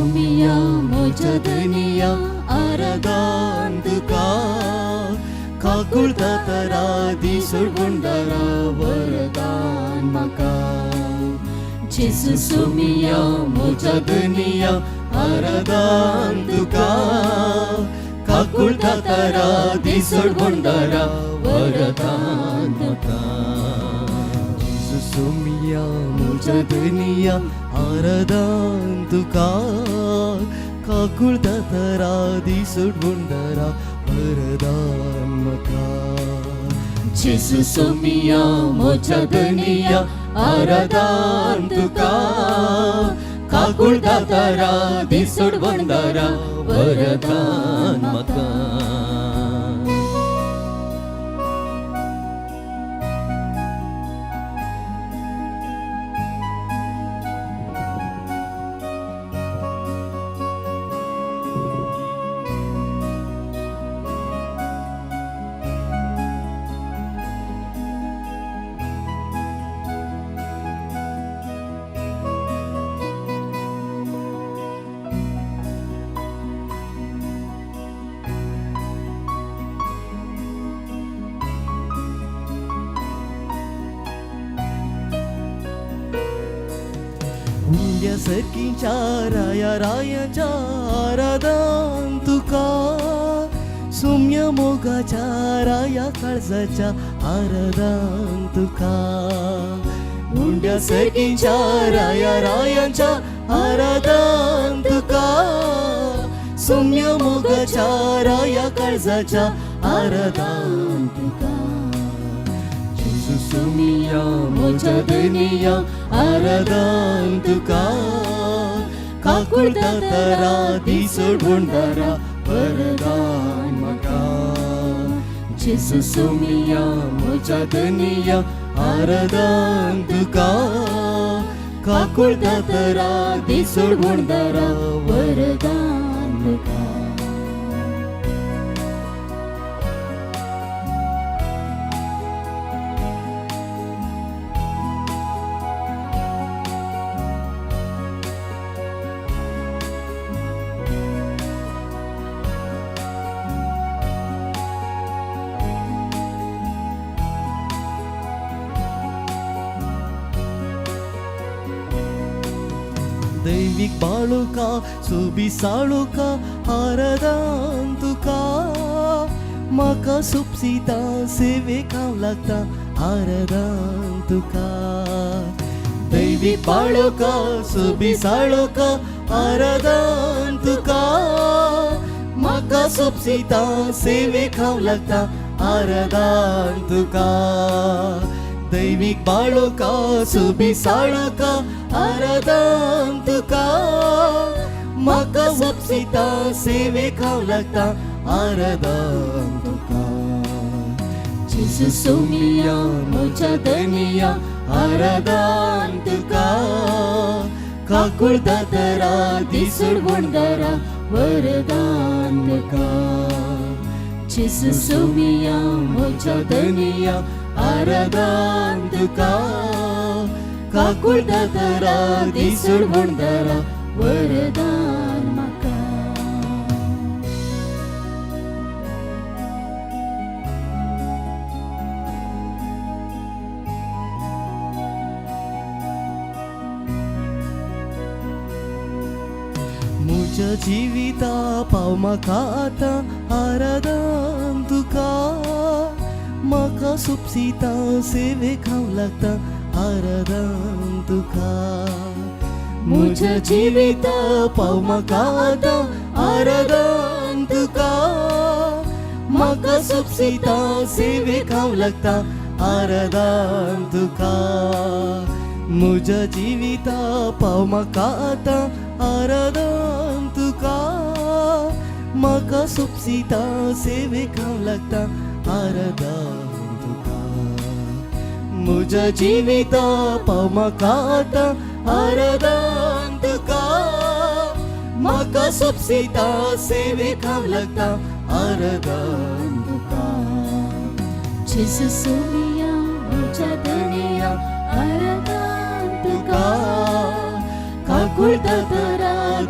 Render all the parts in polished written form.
सोमिया म्हज्या धनिया आराधन तुका काकुळता तरा दिसोडबंडारा वरदान म्हाका. जेजू सोमिया म्हज्या धनिया आराधन तुका काकुळता तरा दिसोडबंडारा वरदान म्हाका. जेजू सोमिया म्हज्या धनिया आराधन तुका काकुळता तरा दिसोडबंडारा वरदान म्हाका. जेजू सोमिया म्हज्या धनिया आराधन तुका काकुळता तरा दिसोडबंडारा वरदान म्हाका. उंड्या सरकीच्या राया रायाच्या आराधन तुका सुम्य मोगाच्या राया काळजाच्या आराधन तुका. उंड्या सरकीच्या राया रायांच्या आराधन तुका सुम्य मोगाच्या राया काळजाच्या आराधन तुका. जेजू सोमिया म्हज्या धनिया आराधन तुका काकुळता तरा दिसोडबंडारा वरदान म्हाका. जेजू सोमिया म्हज्या धनिया आराधन तुका काकुळता तरा दिसोडबंडारा वरदान म्हाका. दैवीक बाळुका सोबी साळुका आराधन तुका म्हाका सुपसिता सेवेक हांव लागता आराधन तुका. दैवीक बाळुका सोबी साळुका आराधन तुका म्हाका सोपसिता सेवेक हांव लागता आराधन तुका. दैवीक बाळुका सोबी साळुका आराधन तुका म्हाका सोपसिता सेवेक हांव लागता आराधन तुका. जेजू सोमिया म्हज्या धनिया आराधन तुका काकुळता तरा दिसोडबंडारा वरदान म्हाका. जेजू सोमिया म्हज्या धनिया आराधन तुका काकुळता तरा दिसोडबंडारा वरदान म्हाका. म्हज्या जिविता पाव म्हाका आतां आराधन तुका म्हाका सुपसिता सेवेक हांव लागता आराधन तुका. म्हज्या जिविता पाव म्हाका आतां आराधन तुका म्हाका सुपसिता सेवेक हांव लागता आराधन तुका. म्हज्या जिविता पाव म्हाका आतां आराधन तुका म्हाका सुपसिता सेवेक हांव लागता आराधन तुका. म्हज्या जिविता पाव म्हाका आतां आराधन तुका म्हाका सोपसिता सेवेक हांव लागता आराधन तुका. जेजू सोमिया म्हज्या धनिया आराधन तुका काकुळता तरा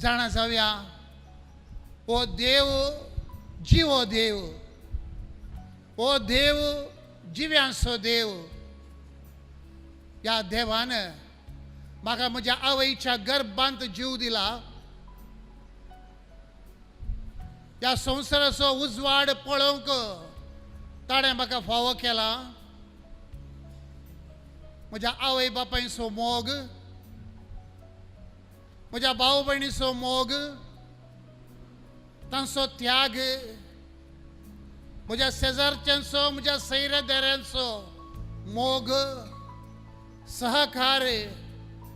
जाणा जावया, हो देव जिवो देव, हो देव जिव्यांचो देव. ह्या देवान म्हाका म्हज्या आवयच्या गर्भांत जीव दिला. ह्या संवसाराचो उजवाड पळोवंक ताणें म्हाका फावो केला. म्हज्या आवय बापायचो मोग, म्हज्या भाव भयणीचो मोग, तांचो त्याग, म्हज्या शेजारच्यांचो, म्हज्या सैऱ्या देऱ्यांचो मोग, सहकार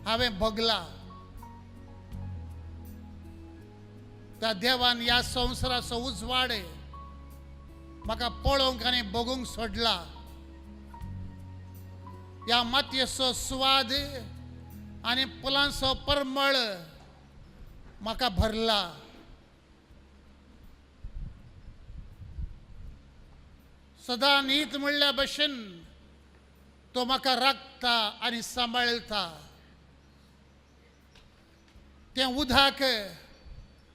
हांवें भोगला. त्या देवान ह्या संवसाराचो उजवाड म्हाका पळोवंक आनी भोगूंक सोडला. ह्या मातयेचो स्वाद आनी फुलांचो परमळ म्हाका भरला. सदां न्हीद म्हणल्या भशेन तो म्हाका राखता आनी सांबाळटा. तें उदक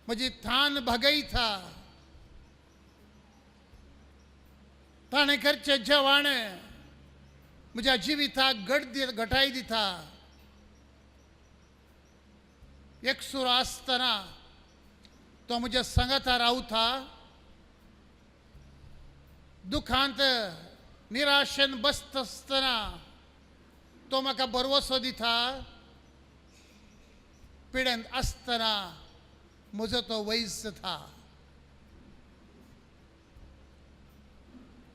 म्हजी थान भागयता. ताणें करचें जेवण म्हज्या जिविताक घटाय दिता. एकसुरो आसतना तो म्हज्या सांगाता रावता. दुखांत निराशेन बसता आसतना तो म्हाका भरवसो दिता. पिडेंत आसतना म्हजो तो वैज जाता.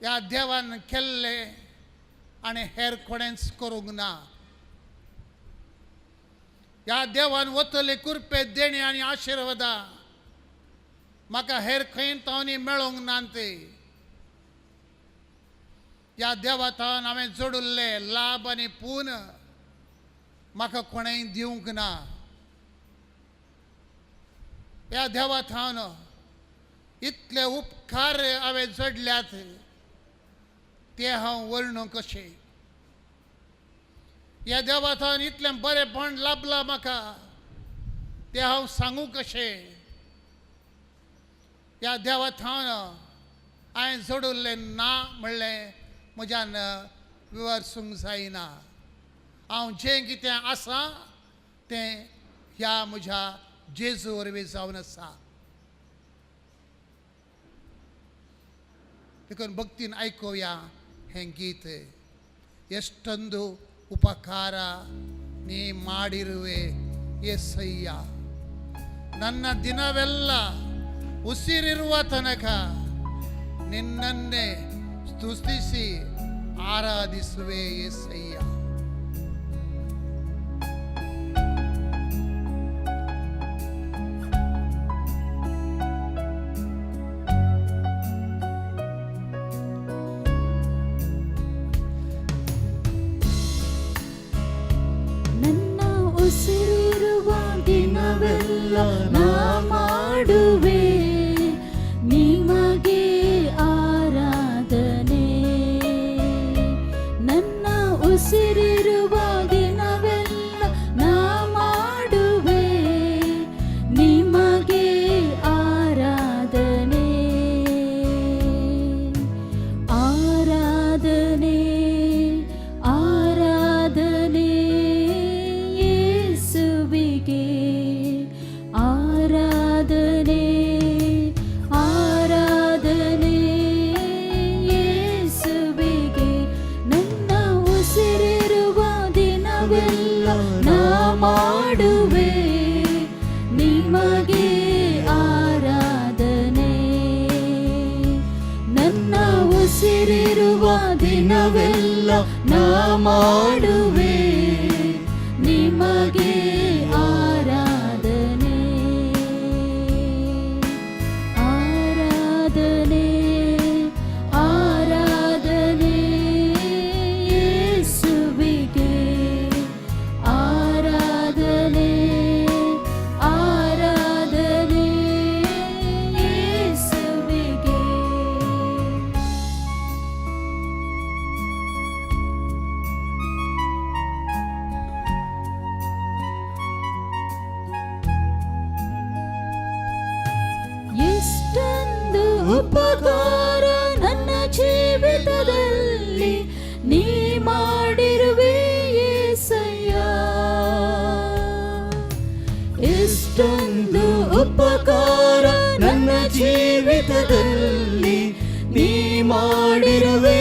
ह्या देवान केल्लें आनी हेर कोणेंच करूंक ना. ह्या देवान वतले कुरपे देणे आनी आशिर्वादां म्हाका हेर खंय तावनी मेळोंक ना. ते ह्या देवा थावन हांवें जोडिल्ले लाभ आनी पून म्हाका कोणेंय दिवंक ना. ह्या देवा थावन इतले उपकार हांवें जोडल्यात ते हांव वर्णू कशें. ह्या देवा थावन इतलें बरेंपण लाभलां म्हाका तें हांव सांगू कशें. ह्या देवा थावन हांवें जोडिल्लें ना म्हणलें म्हज्यान विवर्सूंक जायना. हांव जें कितें आसा तें ह्या म्हज्या जेजू वरवीं जावन आसा. देखून भक्तीन आयकुया हें गीत. ಎಷ್ಟೊಂದು ಉಪಕಾರ ನೀ ಮಾಡಿರುವೆ ಯೇಸಯ್ಯ, ನನ್ನ ದಿನವೆಲ್ಲ ಉಸಿರಿರುವ ತನಕ ನಿನ್ನನ್ನೇ ಸ್ತುತಿಸಿ ಆರಾಧಿಸುವೆ ಯೇಸಯ್ಯ. ನನ್ನ ಉಸಿರಿರುವ ದಿನವೆಲ್ಲ ನಾ ಮಾಡುವೆ ನಿಮಗೆ ಆರಾಧನೆ. ನನ್ನ ಉಸಿರಿರುವ ದಿನವೆಲ್ಲ ನಾ ಮಾಡುವೆ ನಿಮಗೆ ಆರಾಧನೆ. ಆರಾಧನೆ ಆರಾಧನೆ ಯೇಸುವಿಗೆ, ಆರಾಧನೆ ಆರಾಧನೆ ಯೇಸುವಿಗೆ. ನನ್ನ ಉಸಿರಿರುವ ದಿನವೆಲ್ಲ ನಾ ಮಾಡುವೆ ನಿಮಗೆ ಆರಾಧನೆ. ನನ್ನ ಉಸಿರಿರುವ ದಿನವೆಲ್ಲ ನಾ ಮಾಡುವೆ ನಿಮಗೆ ಆರಾಧನೆ. ಆರಾಧನೆ ಆರಾಧನೆ ಯೇಸುವಿಗೆ, ಆರಾಧನೆ ಆರಾಧನೆ ಯೇಸುವಿಗೆ. ಉಪಕಾರ ನನ್ನ ಜೀವಿತದಲ್ಲಿ ನೀ ಮಾಡಿರುವೆ ಯೇಸಯ್ಯ. ಎಷ್ಟೊಂದು ಉಪಕಾರ ನನ್ನ ಜೀವಿತದಲ್ಲಿ ನೀ ಮಾಡಿರುವೆ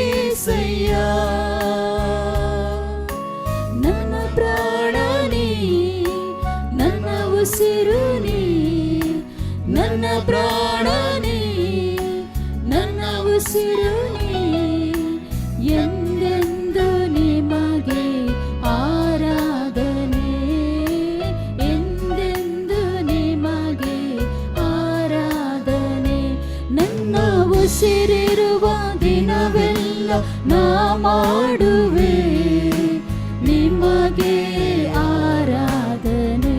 ಏಸಯ್ಯ. ನನ್ನ ಪ್ರಾಣ ನೀ, ನನ್ನ ಉಸಿರು ನೀ. ನನ್ನ ಪ್ರಾಣ ನೀ, ನನ್ನ ಉಸಿರು ನೀ. ಎಂದೆಂದು ನಿಮಗೆ ಆರಾಧನೆ, ಎಂದೆಂದು ನಿಮಗೆ ಆರಾಧನೆ. ನನ್ನ ಉಸಿರಿರುವ ದಿನವೆಲ್ಲ ನಾ ಮಾಡುವೆ ನಿಮಗೆ ಆರಾಧನೆ.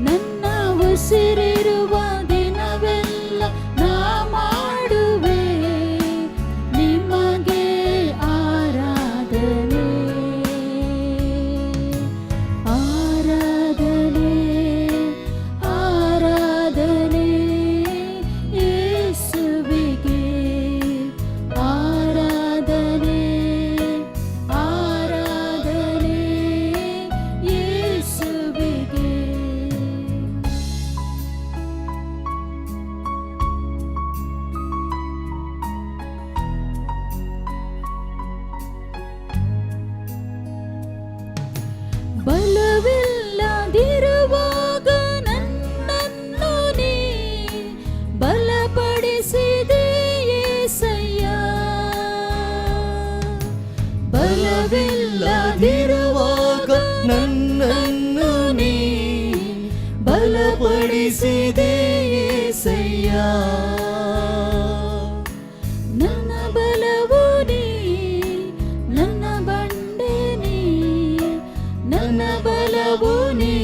ನನ್ನ ಉಸಿರಿರುವ ದಿನವೆಲ್ಲ ನಾ ಮಾಡುವೆ ನಿಮಗೆ ಆರಾಧನೆ. ಆರಾಧನೆ, ಆರಾಧನೆ ಯೇಸುವಿಗೆ. ಆರಾಧನೆ, ಆರಾಧನೆ ಯೇಸುವಿಗೆ. ಬಲವಿಲ್ಲದಿರುವಾಗ ನನ್ನನ್ನು ನೀ ಬಲಪಡಿಸಿದೆ ಯೇಸಯ್ಯ. ಬಲವಿಲ್ಲದಿರುವಾಗ ನನ್ನನ್ನು ನೀ ಬಲಪಡಿಸಿದೆ ಏಸಯ್ಯ. ನನ್ನ ಬಲವು ನೀ, ನನ್ನ ಬಂಡೆ ನೀ. ನನ್ನ ಬಲವು ನೀ,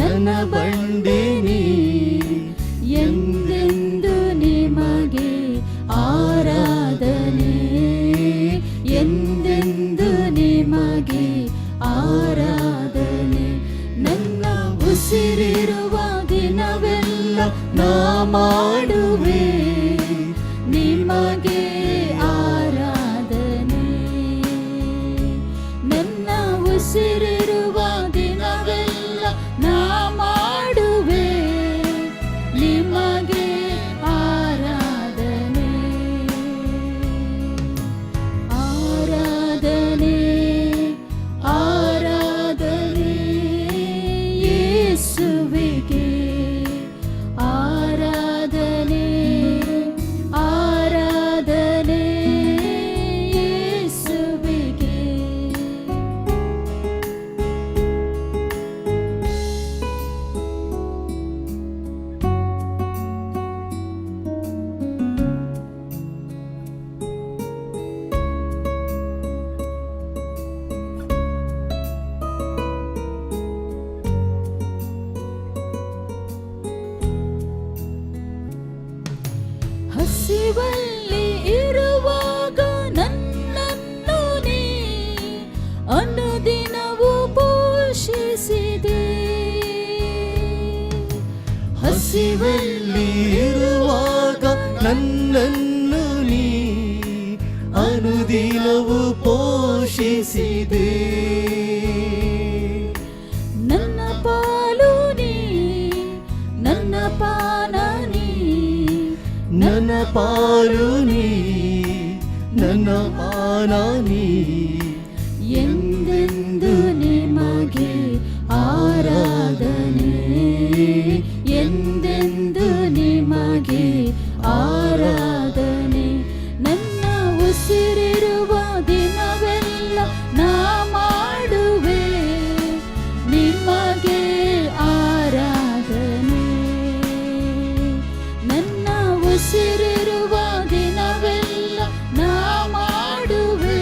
ನನ್ನ ಬಂಡೆ ನೀ. ಎಂದೆಂದು ನಿಮಗೆ ಆರಾಧನೆ, ಎಂದೆಂದು ನಿಮಗೆ ಆರಾಧನೆ. ನನ್ನ ಉಸಿರಿರುವ ದಿನವೆಲ್ಲ ನಾ ಮಾಡುವೆ ನಿಮಗೆ ಆರಾಧನೆ. ನನ್ನ ಉಸಿರಿರುವ ದಿನವೆಲ್ಲ ನಾ ಮಾಡುವೆ ನಿಮಗೆ ಆರಾಧನೆ. ಆರಾಧನೆ, ಆರಾಧನೆ ಯೇಸುವಿಗೆ. ಆರಾಧನೆ, ಆರಾಧನೆ ಯೇಸುವಿಗೆ. ಹಸಿವಲ್ಲಿ ಇರುವಾಗ ನನ್ನನ್ನು ನೀ ಅನುದಿನವೂ ಪೋಷಿಸಿದೆ. ಹಸಿವಲ್ಲಿ ಇರುವಾಗ ನನ್ನನ್ನು ನೀ ಅನುದಿನವೂ ಪೋಷಿಸಿದೆ. ನನ್ನ ಪಾಲು ನೀ, ನನ್ನ ಪಾನ ನೀ. ನನ್ನ ಪಾಲು ನೀ, ನನ್ನ ಪಾನ ನೀ. ಎಂದೆಂದು ನಿಮಗೆ ಆರಾಧನೆ, ಎಂದೆಂದು ನಿಮಗೆ ಆರಾಧನೆ. ನನ್ನ ಉಸಿರಿರುವ ದಿನವೆಲ್ಲ ನಾ ಮಾಡುವೆ ನಿಮಗೆ ಆರಾಧನೆ. ನನ್ನ ಉಸಿರಿರುವ ದಿನವೆಲ್ಲ ನಾ ಮಾಡುವೆ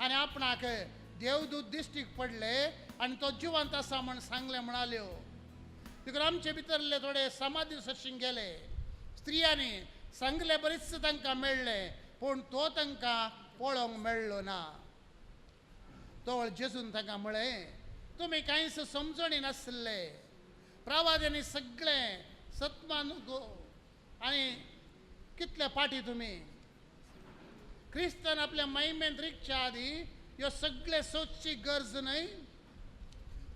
आनी आपणाक देवदूत दिश्टीक पडले आनी तो जिवंत आसा म्हण सांगलें म्हणाल्यो. देखून आमचे भितरले थोडे समाधी सशीं गेले. स्त्रियांनी सांगले बरीच तांकां मेळ्ळें, पूण तो तांकां पळोवंक मेळ्ळो ना. तो जेजून तांकां म्हळें, तुमी कांयच समजणी नासले. प्रवाद्यांनी सगळें सतमान आनी कितले फाटी तुमी क्रिस्तान आपल्या महिमेंत रिगच्या आदी ह्यो सगळे सोदची गरज न्हय.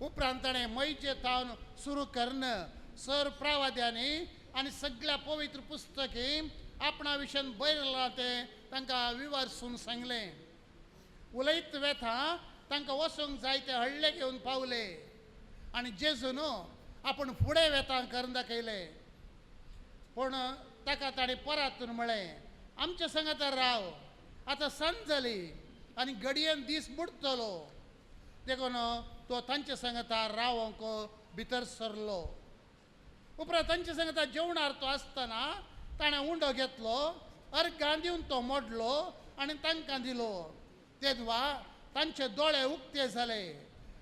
उपरांत ताणें मैजे थावन सुरू करून सर प्रवाद्यांनी आनी सगळ्या पवित्र पुस्तकी आपणा विशयान बरयलां तें तांकां विवर्सून सांगलें. उलयत वेता तांकां वचूंक जाय ते हडले घेवन पावले आनी जेजून आपूण फुडें वेता करून दाखयलें. पूण ताका ताणें परातून म्हळें, आमच्या सांगाता राव, आतां सांज जाली आनी घडयेन दीस बुडटलो. देखून तो तांचे सांगाता रावंक भितर सरलो. उपरांत तांचे सांगाता जेवणार तो आसतना ताणें उंडो घेतलो, अर्गां दिवन तो मोडलो आनी तांकां दिलो. तेदवा तांचे दोळे उक्ते जाले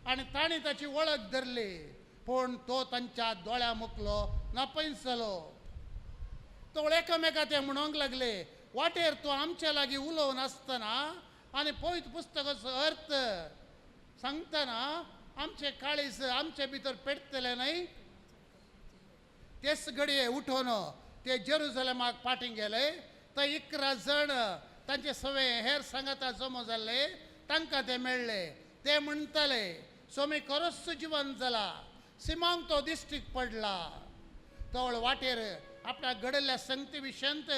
आनी तांणी ताची वळख धरली, पूण तो तांच्या दोळ्या मुखलो नापयस जालो. तो एकामेका ते म्हणूंक लागले, वाटेर तो आमच्या लागीं उलोवन आसतना आनी पवित्र पुस्तकाचो अर्थ सांगतना आमचे काळीज आमचे भितर पेटतले न्हय. तेच घडये उठोवन ते जेरुजलेमाक फाटीं गेले. थंय 11 जण तांचे सवे हेर सांगाता जमो जाल्ले तांकां ते मेळ्ळे. ते म्हणटाले, स्वामी खरोच जिवन जाला, सिमांक तो दिश्टीक पडला. तवळ वाटेर आपल्या घडिल्ल्या संगती विशयांत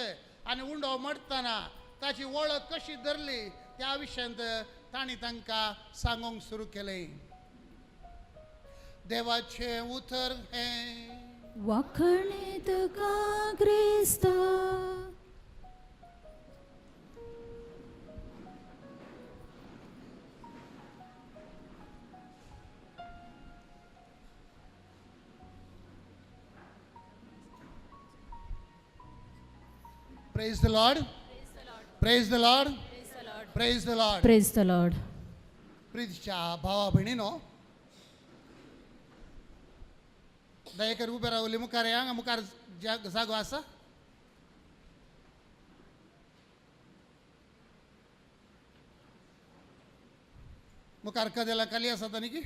आनी उंडो मडतना ताची वळख कशी धरली त्या विशयांत तांणी तांकां सांगूंक सुरू केलें. देवाचें उतर हें वाखणे तुका क्रिस्ता. Praise the Lord. Praise the Lord. Praise the Lord. Praise the Lord. प्रीतीच्या भावा भयणीनो, दयेकर उबे रावले मुखार या, मुखार जागो आसा. मुखार कदेला खाली आसा न्ही की?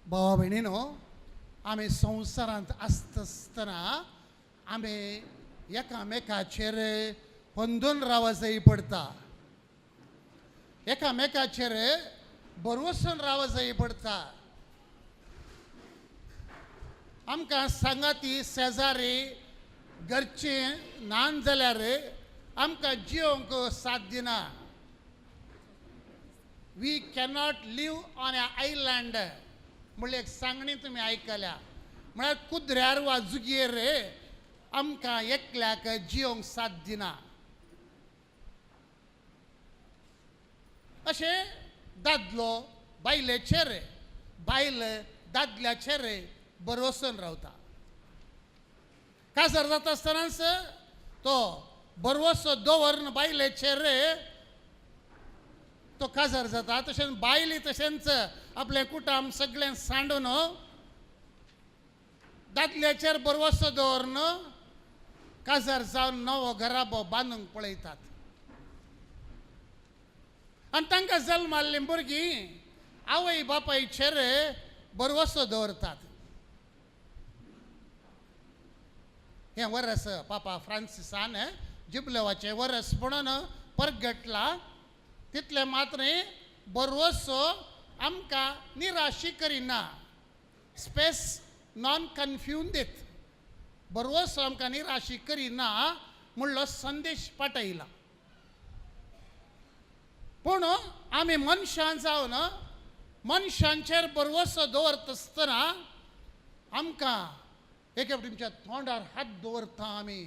भावा भयणीनो, आमी संवसारांत आसता आसतना आमी एकामेकाचेर अंदून रावजय पडटा, एकामेकाचेर भरवसून रावजय पडटा. आमकां सांगाती शेजारी घरची नान जाल्यार आमकां जिवंक साथ दिना. We cannot live on a island म्हणल्यार एक सांगणी तुमी आयकल्या. म्हळ्यार कुद्र्यार वा जुगयेर आमकां एकल्याक जिवंक साथ दिना. अशें दादलो बायलेचेर, बायल दादल्याचेर भरवसून रावता. काजार जाता आसतनाच तो भरवसो दवरून बायलेचेर तो काजार जाता. तशेंच बायली तशेंच आपलें कुटुंब सगळें सांडून दादल्याचेर भरवसो दवरून काजार जावन नवो घराबो बांदूंक पळयतात. आनी तांकां जल्माल्लीं भुरगीं आवय बापायचेर भरवसो दवरतात. हें वरस पापा फ्रांसिसान जिबलेवाचें वरस म्हणून परगटलां. तितलें मात्र न्ही, भरवसो आमकां निराशी करिना. स्पेस नॉन कन्फ्युंदीत भरवसो आमकां निराशी करिना म्हणलो संदेश पाठयला. पूण आमी मनशां जावन मनशांचेर भरवसो दवरता आसतना आमकां एके फावटी तुमच्या तोंडार हात दवरता आमी.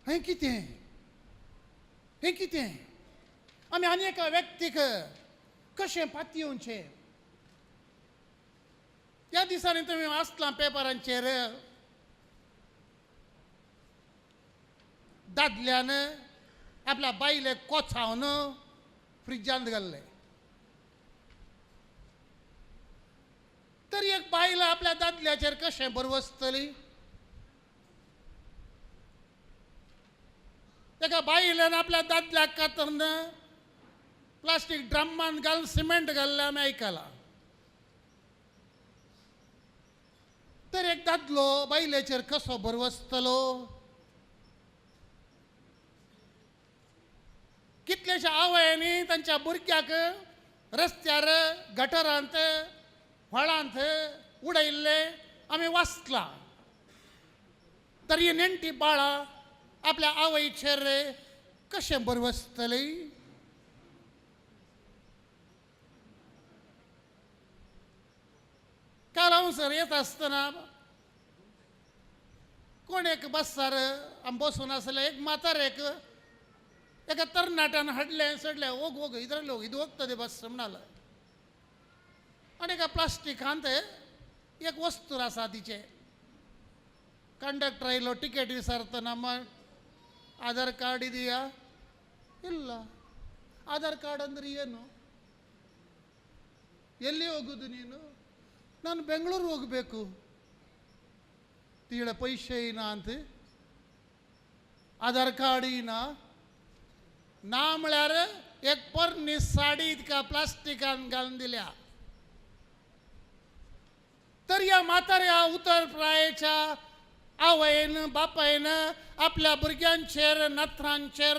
हें कितें, हें कितें? आमी आनी एका व्यक्तीक कशें पातयेवचें? ह्या दिसांनी तुमी वाचलां पेपरांचेर, दादल्यान आपल्या बायलेक कोचावन फ्रिजांत घाल्लें. तर एक बायल आपल्या दादल्याचेर कशें बरवसतली? एका बायल्यान आपल्या दादल्याक कातरून प्लास्टीक ड्रमान घालून सिमेंट घाल्लें आमी आयकलां. तर एक दादलो बायलेचेर कसो भरवसतलो? कितलेशा आवयांनी तांच्या भुरग्याक रस्त्यार, गटरांत, व्हाळांत उडयल्ले आमी वाचलां. तर ही नेणटी बाळां आपल्या आवयचेर कशें भरवसतली? काल हांव सर येता आसतना कोण एक बसार आमी बसून आसले, एक म्हातारेक एका तरणाट्यान हाडलें, सोडलें, ओग ओग इद्ರಲ್ಲಿ ಹೋಗಿ ಇದು ಹೋಗ್ತದೆ ಬಸ್ म्हणाल. आनी एका प्लास्टिकांत एक वस्तू आसा तिचे. कंडक्टर आयलो, टिकेट विचारतना मग ಆಧಾರ್ ಕಾರ್ಡ್ ಇದೆಯಾ? ಇಲ್ಲ. ಆಧಾರ್ ಕಾರ್ಡ್ ಅಂದರೆ ಏನು? ಎಲ್ಲಿ ಹೋಗೋದು ನೀನು? ನಾನು ಬೆಂಗಳೂರು ಹೋಗಬೇಕು. ತೀಳ ಪೈಸೆ ಏನ ಅಂತ आधार कार्ड येना ना म्हळ्यार एक पोरणी साडी तिका प्लास्टिकान घालून दिल्या. तर ह्या म्हाताऱ्या उतर प्रायेच्या आवयन बापायन आपल्या भुरग्यांचेर नातरांचेर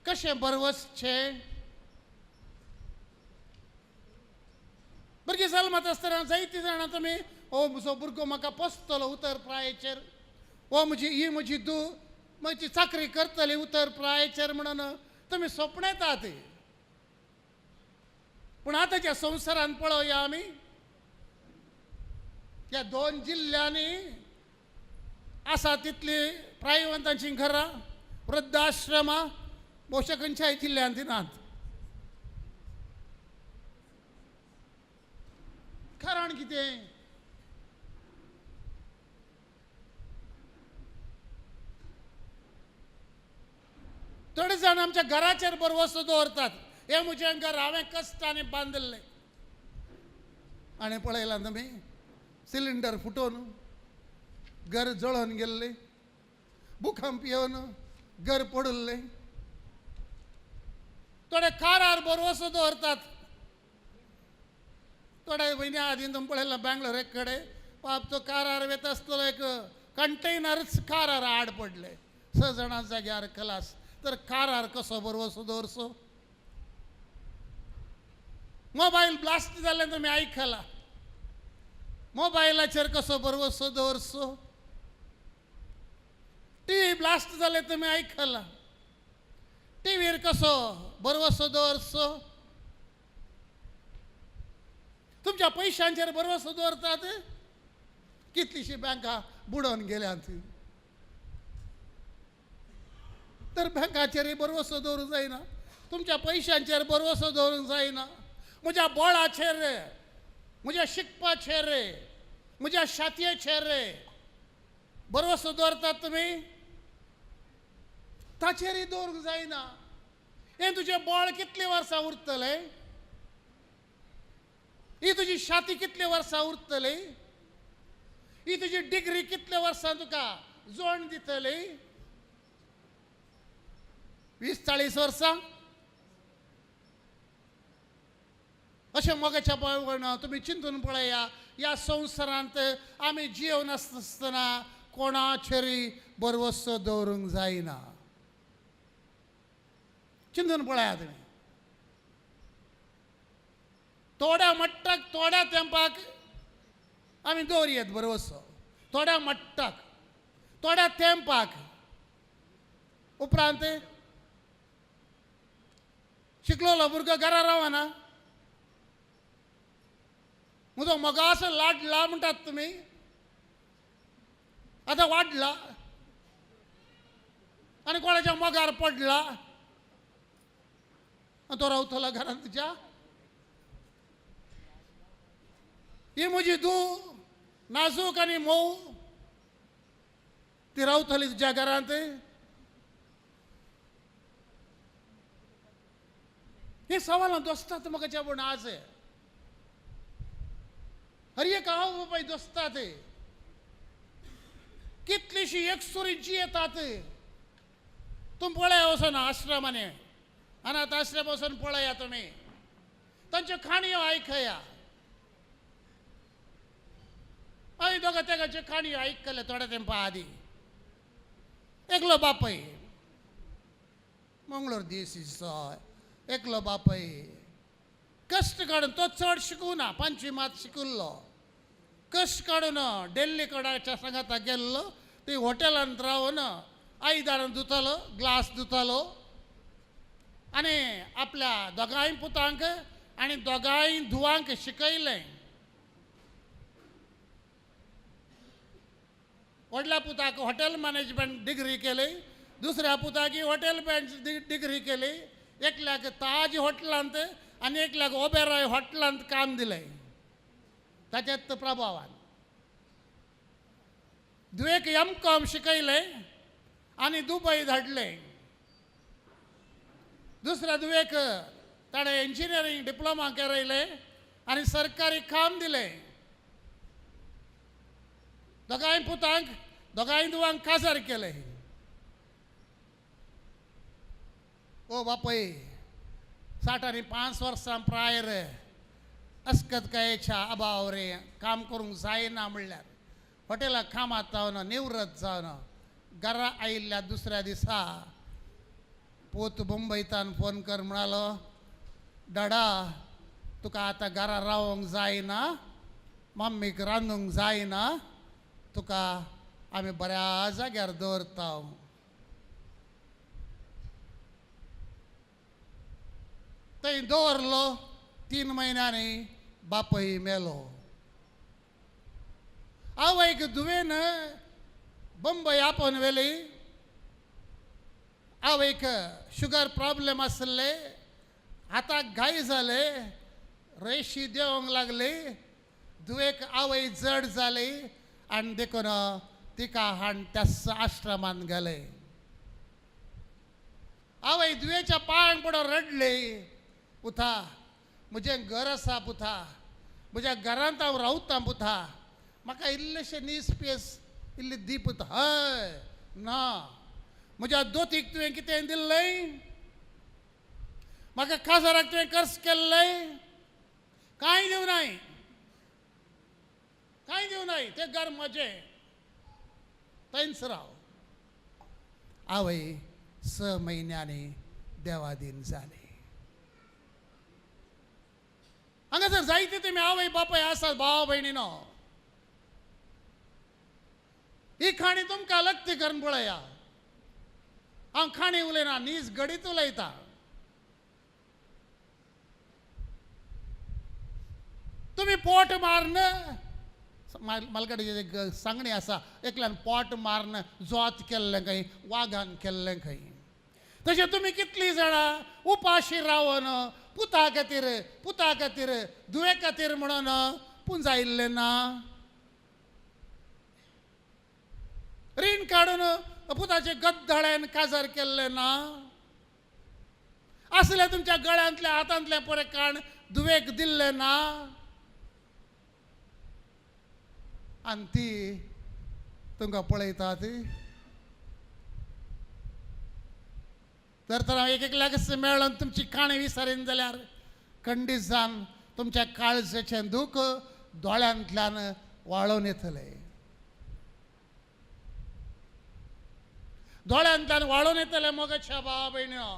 कशें भरवसचें? भुरगीं जल्मत आसतना जायतीं जाणां तुमी, ओ म्हजो भुरगो म्हाका पोसतलो उतर प्रायेचेर, ओ म्हजी ही म्हजी धूव म्हजी चाकरी करतली उतर प्रायेचेर म्हणून तुमी सपनेतात. पूण आतांच्या संवसारान पळोवया आमी, ह्या दोन जिल्ल्यांनी आसा तितली प्रायवंतांचीं घरां, वृद्धाश्रमां भोवशा खंयच्याय जिल्ल्यांत नात. कारण कितें? थोडे जाण आमच्या घराचेर भरवसो दवरतात, हें म्हजें घर हांवें कश्टांनी बांदिल्लें. आनी पळयलां तुमी, सिलिंडर फुटोवन घर जळोवन गेल्लें, भुकंप येवन घर पडिल्लें. थोडे कारार भरवसो दवरतात. थोड्या म्हयन्या आदीं तुमी पळयलां बेंगलोर एक कडेन पाप तो कारार वता आसतलो एक कंटेनरच कारार आड पडले, 6 जाणां जाग्यार खलास. तर कारार कसो भरवसो दवरचो? मोबायल ब्लास्ट जाल्लें तुमी आयकलां, मोबायलाचेर कसो भरवसो दवरचो? टीव्ही ब्लास्ट जालें तुमी आयकलां, टीव्हीर कसो भरवसो दवरचो? तुमच्या पयशांचेर भरवसो दवरतात? कितलीशीं बँकां बुडोवन गेल्यांत. तर बँकाचेरय भरवसो दवरूंक जायना, तुमच्या पयशांचेर भरवसो दवरूंक जायना, म्हज्या बळाचेर, म्हज्या शिकपाचेर, म्हज्या छातयेचेर भरवसो दवरतात तुमी, ताचेरय दवरूंक जायना. हें तुजें बळ कितलीं वर्सां उरतलें? ही तुजी छाती कितलीं वर्सां उरतली? ही तुजी डिग्री कितल्या वर्सां तुका जोड दितली? 20-40 वर्सां? अशें मोगाच्या पावण तुमी चिंतून पळया, ह्या संवसारांत आमी जिवन आसतना कोणाचेरय भरवसो दवरूंक जायना. चिंतून पळया तुमी. थोड्या मट्टाक, थोड्या तेंपाक आमी दवरयेत भरवसो, थोड्या मट्टाक, थोड्या तेंपाक. उपरांत शिकलोलो भुरगो घरा रावना, म्हजो मोगासो लाडला म्हणटात तुमी. आतां वाडला आनी कोणाच्या मोगार पडला आनी तो रावतलो घरांत तुज्या. ही म्हजी धूव नाजूक आनी मोव, ती रावतली तुज्या घरांत. ही सवालां दोस्तात म्हाका जेवण आज हर एक आवय बापाय दोस्तात. कितलीशी एकसुरी जियेतात. तुमी पळया वचोन आश्रमांनी, अनाथ आश्रम वचून पळया तुमी, तांच्यो काणयो आयकया. हांवें दोगा तेगाच्यो काणयो आयकले थोड्या तेंपा आदीं. एकलो बापय मंगळूर दीस, एकलो बापय कश्ट काडून, तो चड शिकूना, 5वी मात शिकिल्लो, कश्ट काडून डेल्ली कडाच्या सांगाता गेल्लो, ती हॉटेलांत रावन आयदनां धुतालो, ग्लास धुतालो आनी आपल्या दोगांय पुतांक आनी दोगांय धुवांक शिकयलें. व्हडल्या पुताक हॉटेल मॅनेजमेंट डिग्री केली, दुसऱ्या पुताक हॉटेल डिग्री केली, एकल्याक ताज हॉटेलांत आनी एकल्याक ओबेरॉय हॉटेलांत काम दिलें. ताच्याच प्रभावान धुवेक एम.कॉम शिकयलें आनी दुबय धाडलें. दुसऱ्या धुवेक ताणें इंजिनियरींग डिप्लोमा केरयलें आनी सरकारी काम दिलें. दोगांय पुतांक दोगांय धुवांक काजार केलें. ओ बापय 65 वर्सां प्रायर अस्कतकायेच्या अभाव रे काम करूंक जायना म्हणल्यार हॉटेलाक कामात जावन निवृत्त जावन घरा आयिल्ल्या दुसऱ्या दिसा पूत मुंबयतान फोन कर म्हणालो, डाडा तुका आतां घरा रावंक जायना, मम्मीक रांदूंक जायना, तुका आमी बऱ्या जाग्यार दवरता. थंय दवरलो. 3 म्हयन्यांनी बापय मेलो. आवयक धुवेन बंबय आपोवन व्हेली. आवयक शुगर प्रॉब्लेम आसले, हाताक घाय जाले, रेशी देंवंक लागली. धुवेक आवय जड जाली आनी देखून तिका हाण त्याच आश्रमांत घाले. आवय धुवेच्या पांयांक पडून रडली, पुता म्हजें घर आसा पुता, म्हज्या घरांत हांव रावतां पुता, म्हाका इल्लेशें नीस पेस इल्ली दी पुता. हय ना, म्हज्या दोतीक तुवें कितें दिल्लें, म्हाका काजाराक तुवें कर्स केल्लें, कांय दिवनाय, कांय दिवनाय, तें घर म्हजें, थंयच राव. आवय 6 म्हयन्यांनी देवादीन जाली. हांगासर जायते तुमी आवय बापाय आसात, भाव भयणीनो, ही काणी तुमकां लक्ती करून पळया. हांव काणी उलयना, नीज घडीत उलयता. तुमी पोट मारून, मालगाडीचें सांगणें आसा, एकल्यान पोट मारून जोत केल्लें खंय, वागान केल्लें खंय. तशें तुमी कितलीं जाणां उपाशी रावन पुता खातीर, पुता खातीर, धुवे खातीर म्हणून पुंजायल्लें ना. रीण काडून पुताचे गद्दाळ्यान काजार केल्लें ना. आसलें तुमच्या गळ्यांतलें हातांतलें परे काण धुवेक दिल्लें ना. आनी ती तुमकां पळयतात. तर तर हांव एक एकल्याकच मेळून तुमची काणी विसरीन जाल्यार खंडीत जावन तुमच्या काळजाचें दूख दोळ्यांतल्यान वाळोवन येतलें. दोळ्यांतल्यान वाळोवन येतलें मोगाच्या भावा भयणीनो.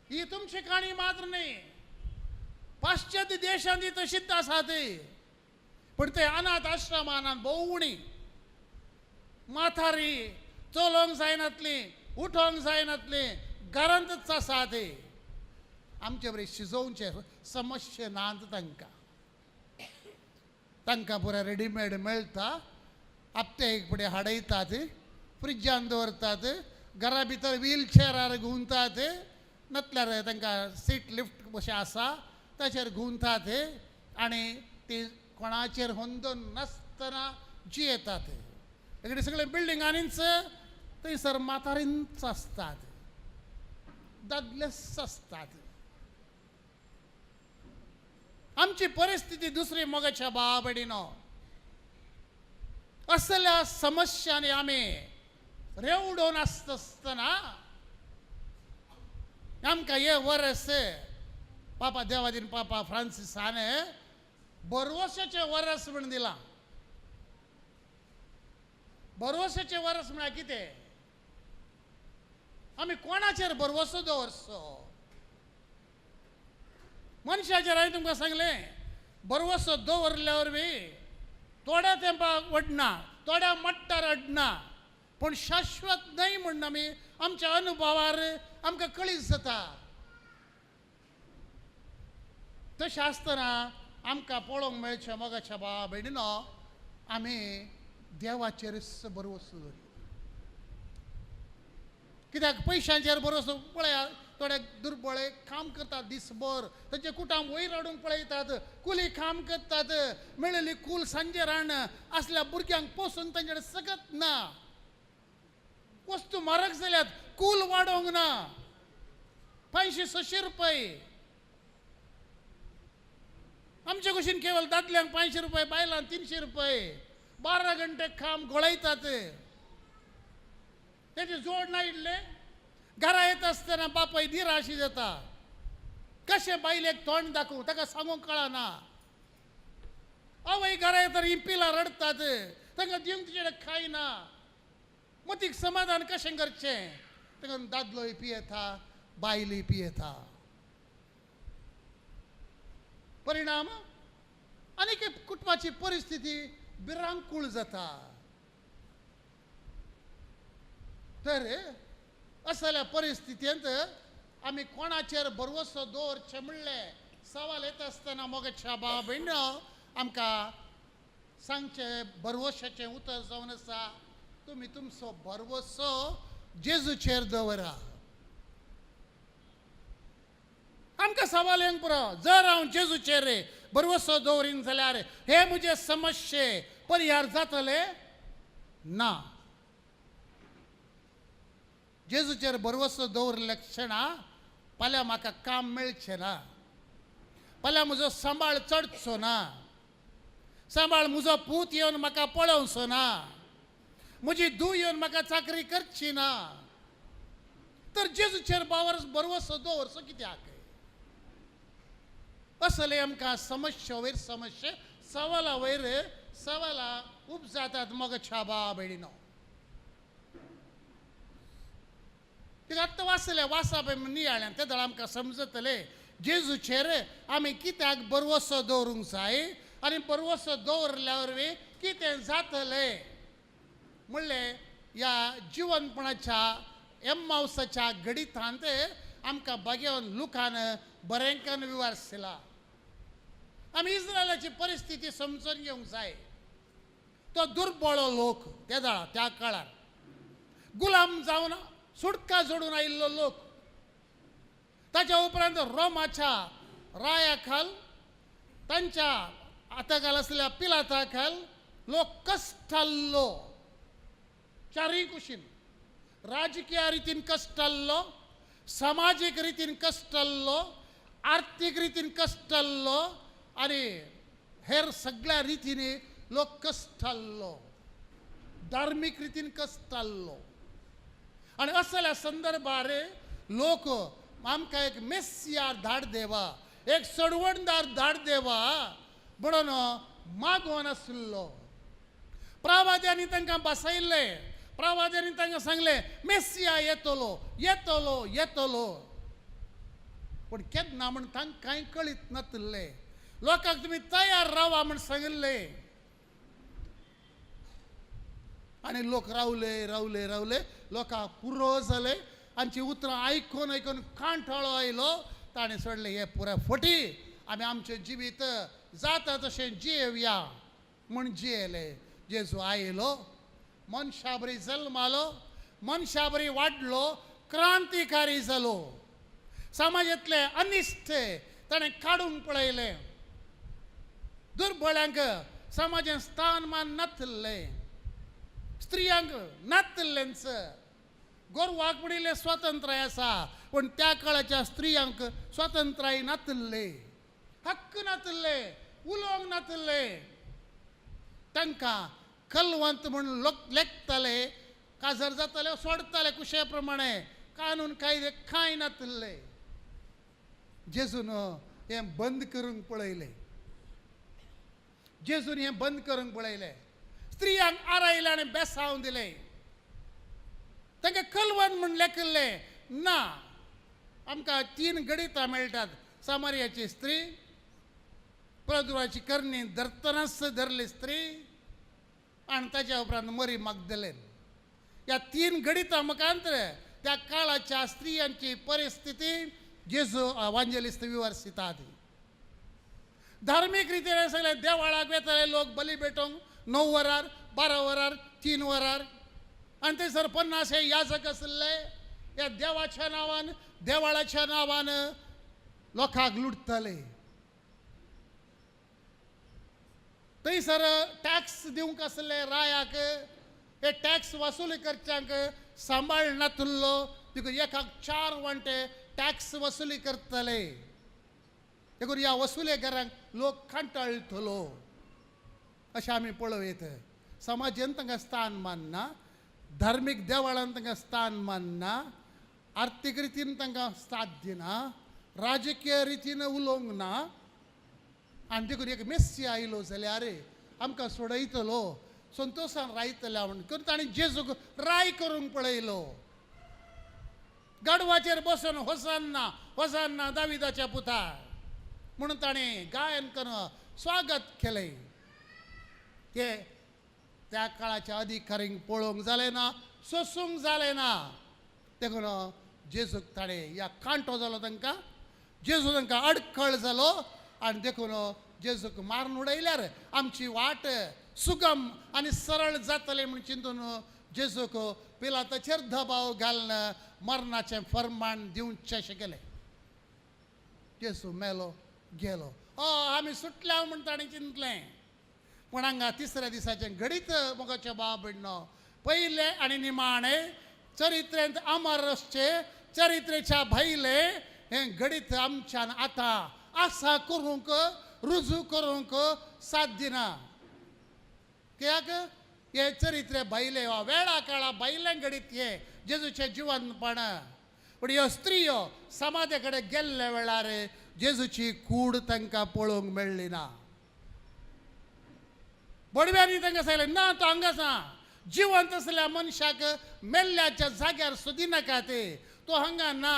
ही तुमची काणी मात्र न्ही, पाश्चात्य देशांत ही तशीच आसा ती. पूण ते अनाथ आश्रमान भोंवणी म्हातारी चलोवंक जायनातली, उठोवंक जायनातली, घरांतच आसा ते. आमचे बरें शिजोवचे समस्या नात तांकां. तांकां पुराय रेडीमेड मेळटा, आपते एक फुडें हाडयतात, फ्रिजान दवरतात, घरा भितर व्हील चेरार घुंवतात, नातल्यार तांकां सीट लिफ्ट कशें आसा ताचेर घुंवतात आनी ती कोणाचेर होंदोन नासतना जियेतात. हेकडे सगळे बिल्डिंगांनीच थंयसर म्हातारींच आसतात, दादलेच आसतात. आमची परिस्थिती दुसरी मोगाच्या बाबडीनो. असल्या समस्यांनी आमी रेवडोन आसता आसतना आमकां हे वर्स पापा देवादीन पापा फ्रांसिसान बरवसाचें वर्स म्हण दिलां. बरवसाचें वर्स म्हळ्यार कितें? आमी कोणाचेर भरवसो दवरचो? मनशाचेर हांवें तुमकां सांगलें, भरवसो दवरल्या वरवीं थोड्या तेंपाक अडना, थोड्या मट्टार अडना, पूण शाश्वत न्हय म्हूण आमी आमच्या अनुभवार आमकां कळीत जाता. तशें आसतना आमकां पळोवंक मेळचें मोगाच्या भावा भयणीनो, आमी देवाचेरच भरवसो दवरया. कित्याक पयशांचेर भरवसो पळया, थोडे दुर्बळे काम करतात दिसभर, तांचे कुटाम वयर हाडूंक पळयतात, कुली काम करतात, मेळिल्ली कूल सांजे रान असल्या भुरग्यांक पोसून तांचे कडेन सकत ना. वस्तू म्हारग जाल्यात, कूल वाडोवंक ना, 500-600 रुपये. आमचे कुशीन केवल दादल्यांक 500 रुपये, बायलांक 300 रुपये. 12 घंटे काम घोळयतात, तेजे जोड ना इल्ले. घरा येता आसतना बापाय निराशी जाता, कशें बायलेक तोंड दाखोवं ताका सांगूंक कळना. आवय घरा येता ही पिलां रडटात, तांकां दिवंक तिचे कडेन खायना, मतीक समाधान कशें करचें? ताका दादलोय पियेता, बायलूय पियेता. परिणाम आनीक कुटुंबाची परिस्थिती भिरांकूळ जाता. तर असल्या परिस्थितींत आमी कोणाचेर भरवसो दवरचें म्हणलें सवाल येता आसतना मोगाच्या भावा भयणीनो आमकां सांगचें भरवशाचें उतर जावन आसा, तुमी तुमचो भरवसो जेजूचेर दवरा. आमकां सवाल येवंक पुरो, जर हांव जेजूचेर भरवसो दवरीन जाल्यार हे म्हजे समस्ये परिहार जातले ना. जेजूचेर भरवसो दवरिल्ल्या क्षणा फाल्यां म्हाका काम मेळचें ना, फाल्यां म्हजो सांबाळ चडचो ना, सांबाळ म्हजो पूत येवन म्हाका पळोवचो ना, म्हजी धूव येवन म्हाका चाकरी करची ना, तर जेजूचेर भरवसो दवरचो कित्याक? असले आमकां समस्या वयर समस्या, सवाला वयर सवाला उपजातात मोगाच्या भावा भयणीनो. तिका आत्तां वाचलें, वाचप नियाळ्यान ते दळ आमकां समजतले जेजूचेर आमी कित्याक भरवसो दवरूंक जाय आनी भरवसो दवरल्या वरवीं कितें जातलें म्हणलें. ह्या जिवनपणाच्या एम्मावसाच्या गणितांत आमकां बागेवन लुकान बरेंकान विवारसला. आमी इस्रायलाची परिस्थिती समजून घेवंक जाय. तो दुर्बळो लोक त्या दाळा त्या काळार गुलाम जावन सुटका जोडून आयिल्लो लोक, ताच्या उपरांत रोमाच्या राया खाल, तांच्या हाताखाल आसल्या पिलाता खाल लोक कश्टाल्लो, चारूय कुशीन राजकीय रितीन कश्टाल्लो, समाजीक रितीन कश्टाल्लो, आर्थीक रितीन कश्टाल्लो आनी हेर सगळ्या रितीनी लोक कश्टाल्लो, धार्मीक रितीन कश्टाल्लो. आनी असल्या संदर्भार लोक आमकां एक मेस्सियार धाड देवा, एक सडवणदार धाड देवा म्हणून मागोवन आशिल्लो. प्रवाद्यांनी तांकां बसयल्लें, प्रवाद्यांनी तांकां सांगलें मेस्सिया येतलो येतलो येतलो, पूण केन्ना म्हण तांकांय कळीत नातिल्लें. लोकांक तुमी तयार रावा म्हण सांगिल्लें आनी लोक रावले रावले रावले, लोकांक पुरो जाले. आमची उतरां आयकून आयकून कांठाळो आयलो, ताणें सोडलें हे पुराय फटी, आमी आमचें जिवीत जाता तशें जियेवया. म्हूण जियेले. जेजू आयलो, मनशा बरी जल्मालो, मनशा बरी वाडलो, क्रांतिकारी जालो. समाजांतले अनिश्ट ताणें काडूंक पळयलें. दुर्बळ्यांक समाजान स्थान मान नातिल्लें, स्त्रियांक नातिल्लेंच. गोरवाक म्हणिल्लें स्वातंत्र्य आसा, पूण त्या काळाच्या स्त्रियांक स्वातंत्र्य नातिल्लें, हक्क नातिल्ले, उलोवंक नातिल्ले. तांकां कलवंत म्हूण लोक लेखताले, काजर जाताले, सोडताले कुशे प्रमाणे, कानून कायदे कांय नातिल्ले. जेजून हें बंद करूंक पळयलें. जेजून हें बंद करूंक पळयलें. स्त्रियांक आरायलें आनी बेसावन दिलें. तांकां कलवंत म्हूण लेखिल्लें ना. आमकां तीन गणितां मेळटात. सामारियाची स्त्री, प्रदुराची करणी धरतनाच धरली स्त्री, आनी ताच्या उपरांत मरी मागदलेन. ह्या तीन गणितां मुखांतर त्या काळाच्या स्त्रियांची परिस्थिती जेजू वांजेलिस्त विवर्सितात. धार्मीक रितीन सगळे देवळाक वेताले लोक बली भेटोवंक 9 वरार, 12 वरार, 3 वरार. आनी थंयसर 50 हे याजक आशिल्ले. ह्या देवाच्या नांवान, देवळाच्या नांवान लोकांक लुटताले. थंयसर टॅक्स दिवंक आसले रायाक, हे टॅक्स वसुली करच्यांक सांबाळ नातिल्लो. देखून एकाक 4 वांटे टॅक्स वसुली करतले. देखून ह्या वसुलेकारांक लोक कंटाळटलो अशें आमी पळोवं. समाजान तांकां स्थान मानना, धार्मीक देवळान तांकां स्थान मानना, आर्थीक रितीन तांकां साथ दिना, राजकीय रितीन उलोवंक ना. आनी देखून एक मेस्सी आयलो जाल्यार आमकां सोडयतलो, संतोशान रायतले म्हण करून ताणें जेजूक राय करूंक पळयलो. गाडवाचेर बसून होसान्ना होसान्ना दाविदाच्या पुता म्हणून ताणें गायन करून स्वागत केलें. ते त्या काळाच्या अधिकारींक पळोवंक जालें ना, सोसूंक जालें ना. देखून जेजूक ताणें ह्या कांटो जालो तांकां, जेजू तांकां अडखळ जालो. आनी देखून जेजूक मारून उडयल्यार आमची वाट सुगम आनी सरळ जातली म्हूण चिंतून जेजूक पिलाताचेर दबाव घालून मरणाचें फर्मान दिवचें अशें केलें. जेजू मेलो गेलो. आमी सुटल्या म्हूण ताणें चिंतलें. पूण हांगा तिसऱ्या दिसाचें घडीत मोगाचें बाब भयणो, पयलें आनी निमाणें चरित्रेंत अमर आसचें चरित्रेच्या भायलें हें घडीत आमच्यान आतां आसा करूंक, रुजू करूंक साध्य ना. कित्याक हें चरित्रे भायलें वा वेळा काळा भायलें घडीत हें जेजूचें जिवनपण. पूण ह्यो स्त्रियो समाजे कडेन गेल्ल्या वेळार जेजूची कूड तांकां पळोवंक मेळ्ळी ना. बडव्यांनी तांकां सांगलें ना, तो हांगा आसा. जिवंत आसल्या मनशाक मेल्ल्याच्या जाग्यार सोदिनाका, ते तो हांगा ना,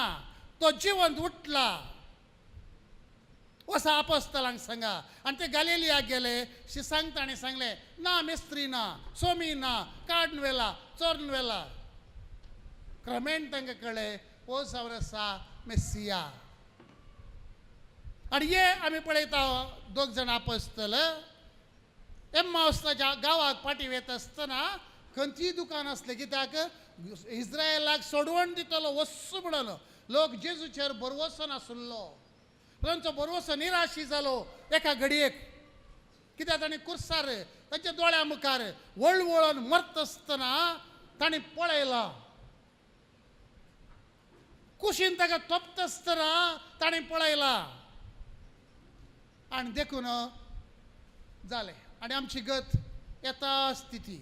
तो जिवंत उठला. वसा आपस्तलांक सांगा. आनी ते गालेलियाक गेले. शिसांक ताणें सांगलें ना, मिस्त्री ना, सोमी ना, काडून व्हेला, चोरून व्हेला. क्रमेण तांकां कळ्ळें हो जावन आसा मेसिया. आनी हे आमी पळयता दोग जाण आपस्तल एम्मावस्ताच्या गांवाक फाटीं वता आसतना खंयचीय दुकान आसलें कित्याक इस्रायलाक सोडवण दितलो वस्सू म्हणून लोक जेजूचेर भरवसो नासलो. तांचो भरवसो निराशी जालो एका घडयेक. कित्याक ताणें कुर्सार तांच्या दोळ्या मुखार वळवळून मरता आसतना ताणें पळयलां. कुशीन ताका तोपता आसतना ताणें पळयलां. आनी देखून जालें. आनी आमची गत येता स्थिती.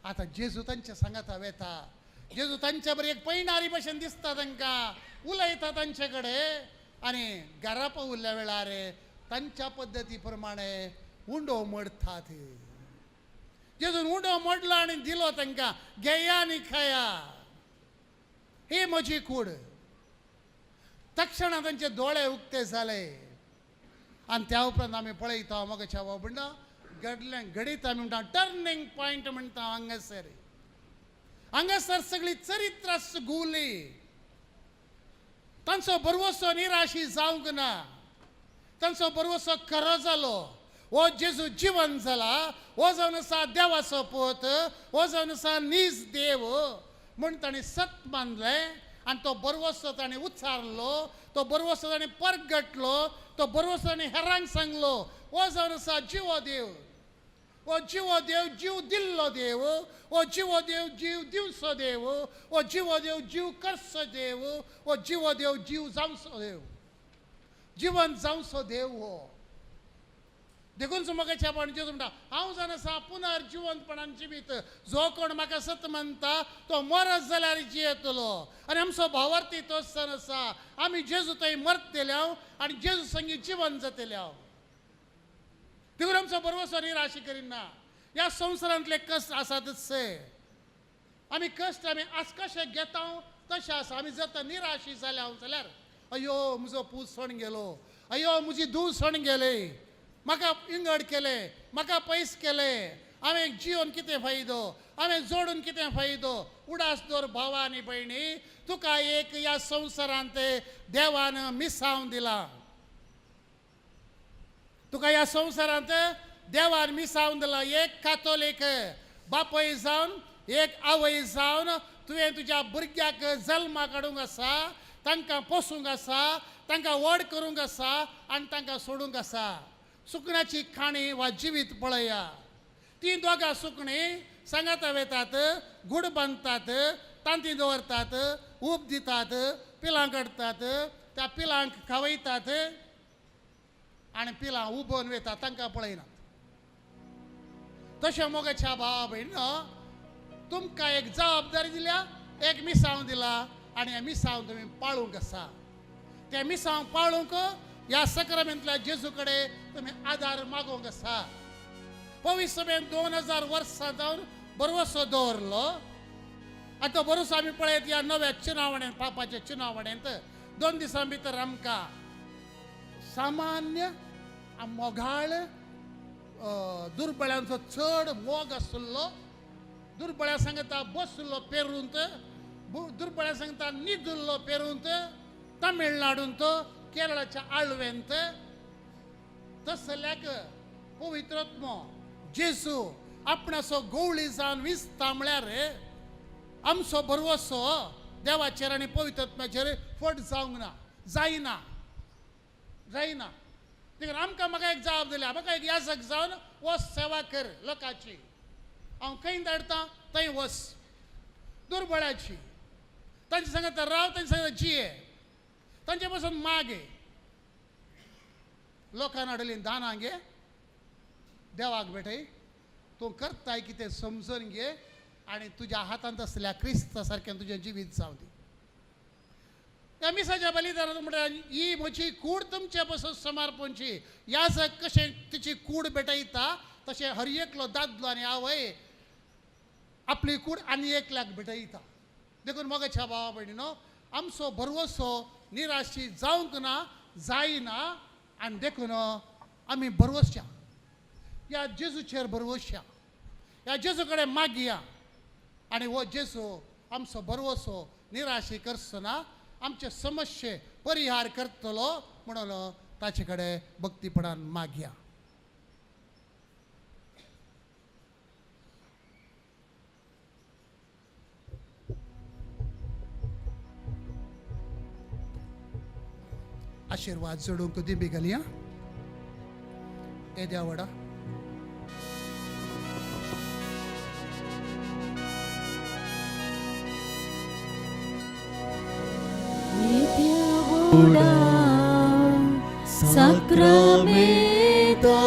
आतां जेजू तांच्या सांगाता वेता. जेजू तांच्या बरी एक पयणारी भशेन दिसता तांकां, उलयता तांचे कडेन. आनी घरा पावल्ल्या वेळार तांच्या पद्दती प्रमाणे उंडो मोडटात. जेजून उंडो मोडलो आनी दिलो तांकां, घेया आनी खाया, ही म्हजी कूड. तक्षणा तांचे दोळे उक्ते जाले. आनी त्या उपरांत आमी पळयता मोगाच्या बाबा घडलें घडीत आमी म्हणटा टर्निंग पॉयंट म्हणटा. हांगासर हांगासर सगळी चरित्रास घुंवली. तांचो भरवसो निराशी जावंक ना, तांचो भरवसो खरो जालो. हो जेजू जिवन जाला, हो जावन आसा देवाचो पूत, हो जावन आसा नीज देव म्हूण ताणें सत मानलें आनी तो बरवसो ताणें उच्चारलो, तो बरवसो ताणें परगटलो, तो बरवसो ताणें हेरांक सांगलो. हो जावन आसा जिवो देव, हो जिवो देव जीव दिल्लो देव, हो जिवो देव जीव दिवचो देव, हो जिवो देव जीव करचो देव, हो जिवो देव जीव जावचो देव, जिवन जावचो देव हो. देखून म्हाका आपण जेजू म्हणटा, हांव जावन आसा पुनर्जिवंतपणान जिवीत, जो कोण म्हाका सत मानता तो मरत जाल्यार जियेतलो. आनी आमचो भावार्थी तोच जावन आसा, आमी जेजू थंय मरतले हांव आनी जेजू संगी जिवन जातले हांव. देखून आमचो बरवसो निराशी करिना. ह्या संवसारांतले कश्ट आसातच, आमी कश्ट आमी आज कशे घेता तशें आसा. आमी जर निराशी जाल्या हांव जाल्यार, अयो म्हजो पूत सण गेलो, अयो म्हजी धूव सण गेली, म्हाका इंगड केलें, म्हाका पयस केलें, हांवें जिवन कितें फायदो, हांवें जोडून कितें फायदो. उडास दवर भावा आनी भयणी, तुका एक ह्या संवसारांत देवान मिसावन दिलां, तुका ह्या संवसारांत देवान मिसावन दिलां. एक कातोलीक बापूय जावन, एक आवय जावन तुवें तुज्या भुरग्याक जल्मा काडूंक आसा, तांकां पोसूंक आसा, तांकां व्हड करूंक आसा आनी तांकां सोडूंक आसा. सुकण्याची काणी वा जिवीत पळया, ती दोगां सुकणीं सांगाता वेतात, गूड बांदतात, तांती दवरतात, ऊब दितात, पिलां काडटात, त्या पिलांक खावयतात आनी पिलां उबोवन वयतात, तांकां पळयनात. तशें मोगाच्या भावा भयण, तुमकां एक जबाबदारी दिल्या, एक मिसांव दिला आनी हें मिसांव तुमी पाळूंक आसा. तें मिसांव पाळूंक ह्या सक्रामेंतल्या जेजू कडेन तुमी आदार मागूंक आसा. पवित्र सभेन 2000 वर्सां जावन बरवसो दवरलो आनी तो बरोसो आमी पळयत ह्या नव्या चुनावणेंत, पापाच्या चुनावणेंत 2 दिसां भितर आमकां सामान्य मोगाळ दुर्बळ्यांचो चड मोग आशिल्लो, दुर्बळ्या सांगता बसलो पेरूंत, दुर्बळ्या सांगता निदुल्लो पेरूंत, तमिळनाडूंत, केरळाच्या आळवेंत, तसल्याक पवित्रात्मो जेजू आपणाचो गवळी जावन विसता म्हळ्यार आमचो भरवसो देवाचेर आनी पवित्रात्म्याचेर फट जावंक ना, जायना, जायना. देखून आमकां म्हाका एक जाप दिल्या, म्हाका एक याजक जावन वच सेवा कर लोकांची, हांव खंय धाडटा थंय वच, दुर्बळाची तांचे सांगता राव, तांचे सांगता जिये, तांचे पासून मागे. लोकांना हाडली दानां घे, देवाक भेटय, तूं करताय कितें समजून घे आनी तुज्या हातांत आसल्या क्रिस्ता सारकें तुजें जिवीत जावं दी. त्या मिसाच्या बलिदानात म्हणटा, ही म्हजी कूड तुमचे पासून समर्पणची. याजक कशें तिची कूड भेटयता तशें हर एकलो दादलो आनी आवय आपली कूड आनी एकल्याक भेटयता. देखून मोगाच्या भावा भयणीनो, आमचो भरवसो निराशी जावंक ना, जायना आनी देखून आमी भरवसया, ह्या जेजूचेर भरवसया, ह्या जेजू कडेन मागया आनी हो जेजू आमचो भरवसो निराशी करचो ना, आमचे समस्ये परिहार करतलो म्हणून ताचे कडेन भक्तीपणान मागया. आशिर्वाद जोडूंक दिंबी घालया. येद्या व्हडा साक्रामेंता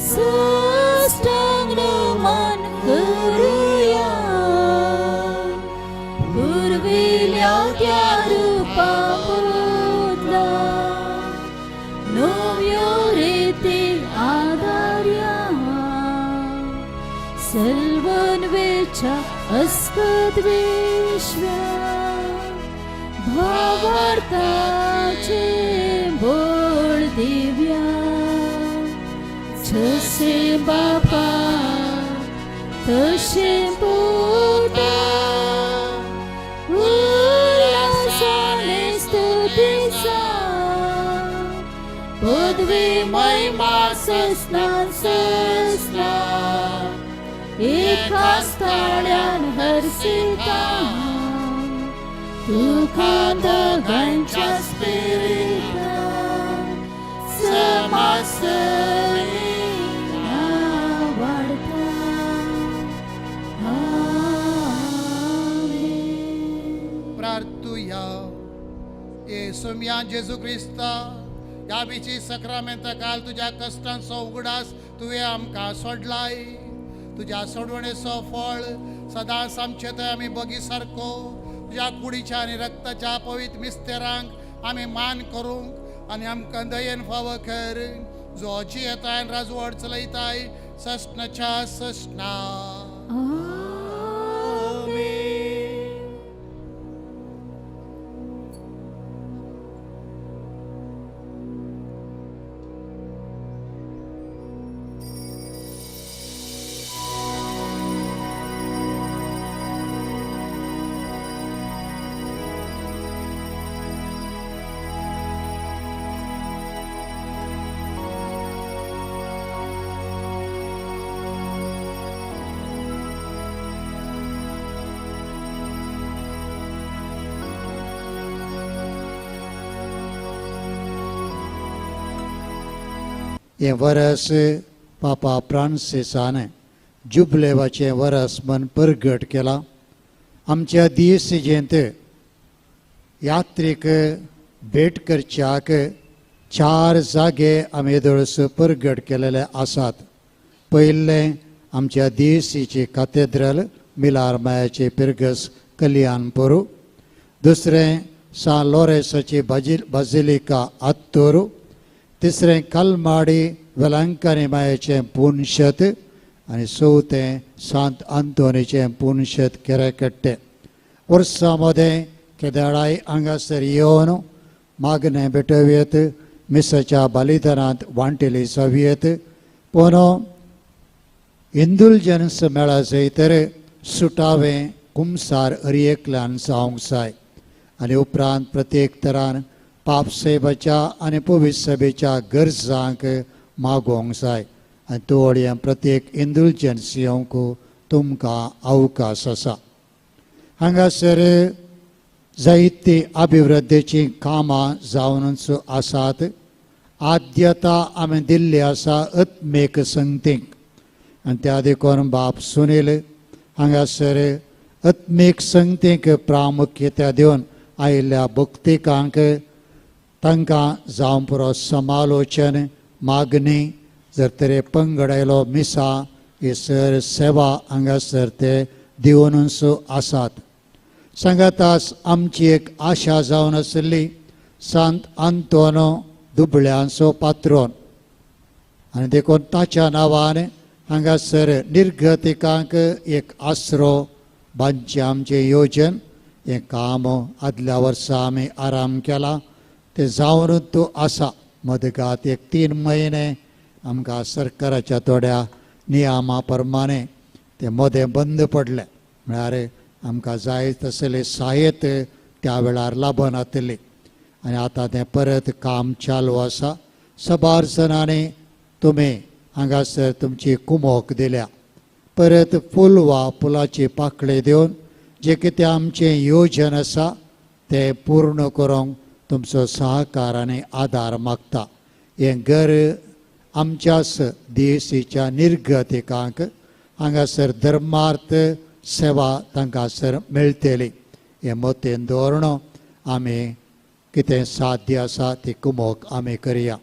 साष्टांग नमन करुया, पुर्विल्या त्या रूपा बदला नव्यो रिती आदार्या, सल्वन्वेच्या अस्कद विश्व्या भावार्थाचे बोल दिव्या, जसे बापा तसे पुता, उल्हासाने स्तुतीचा पद पदवी महिमा ससना ससना एका स्थाळ्यान हरसिता तुका दोगांच्या स्पिरिटान समासरी वाडता. आमेन. प्रार्थुया. येसुम्या जेजू क्रिस्ता, ह्या बिची सक्रामेंता काल तुज्या कश्टांचो उगडास तुवें आमकां सोडलाय. तुज्या सोडवणेचो फळ सदांच आमचे थंय आमी बगी सारको तुज्या कुडीच्या आनी रक्ताच्या पवित्र मिस्तेरांक आमी मान करूंक आनी आमकां दयेन फावो कर, जो जियेताय आनी राजवट चलयताय सस्नाच्या सस्ना. आमेन. हें वरस पापा फ्रांसिसान जुबलेवाचें वरस म्हण परगट केलां. आमच्या दियसिजेंत यात्रीक भेट करच्याक 4 जागे आमी येदोळस परगट केलेले आसात. पयलें आमच्या दियसीची कातेद्रल मिलारमायाचे पिरगस कल्याणपुरू, दुसरें सान लोरेसाची बाजिलिका आत्तोरू, तिसरें कलमाडी वेलंकनी मायेचें पुनशत आनी चवथें सांत आंतोनीचें पुनशत केरेकट्टें. वर्सां मदें केदळाय हांगासर येवन मागणें भेटोवयेत, मिसाच्या बलिदानांत वांटेली जावयेत. पूण इंदुलजन्स मेळा जंय सुटावें कुमसार हर एकल्यान जावंक जाय आनी उपरांत प्रत्येक तरान पापसेबाच्या आनी पवित्र सभेच्या गरजांक मागोवंक जाय आनी तोडयें प्रत्येक इंदुलजन्स येवंक तुमकां अवकाश आसा. हांगासर जायती अभिवृद्धीचीं कामां जावनच आसात. आद्यता आमी दिल्ली आसा आत्मीक संगतीक आनी त्या देखून बाप सुनील हांगासर आत्मीक संगतीक प्रामुख्यता दिवन आयिल्ल्या भक्तिकांक तांकां जावं पुरो समालोचन मागणी जर तरे पंगड आयलो मिसा ही सर सेवा हांगासर ते दिवनूच आसात. सांगातास आमची एक आशा जावन आशिल्ली सांत आंतोनो दुबळ्यांचो पात्रोन आनी देखून ताच्या नांवान हांगासर निर्गतिकांक एक आसरो बांदचें आमचें योजन. हें काम आदल्या वर्सा आमी आराम केला तें जावन तूं आसा. मदगात एक 3 म्हयने आमकां सरकाराच्या थोड्या नियमा प्रमाणे तें मदें बंद पडलें, म्हळ्यार आमकां जाय तसलें साहित्य त्या वेळार लाबनातलें आनी आतां तें परत काम चालू आसा. सबार जणांनी तुमी हांगासर तुमची कुमोक दिल्या. परत फूल वा फुलाची पाकळी दिवन जें कितें आमचें योजन आसा तें पूर्ण करूंक तुमचो सहकार आनी आदार मागता. हें घर आमच्याच देशीच्या निर्गतिकांक हांगासर धर्मार्थ सेवा तांकां सर मेळटली हें मतीन दवरून आमी कितें साध्य आसा ती कुमोक आमी करया.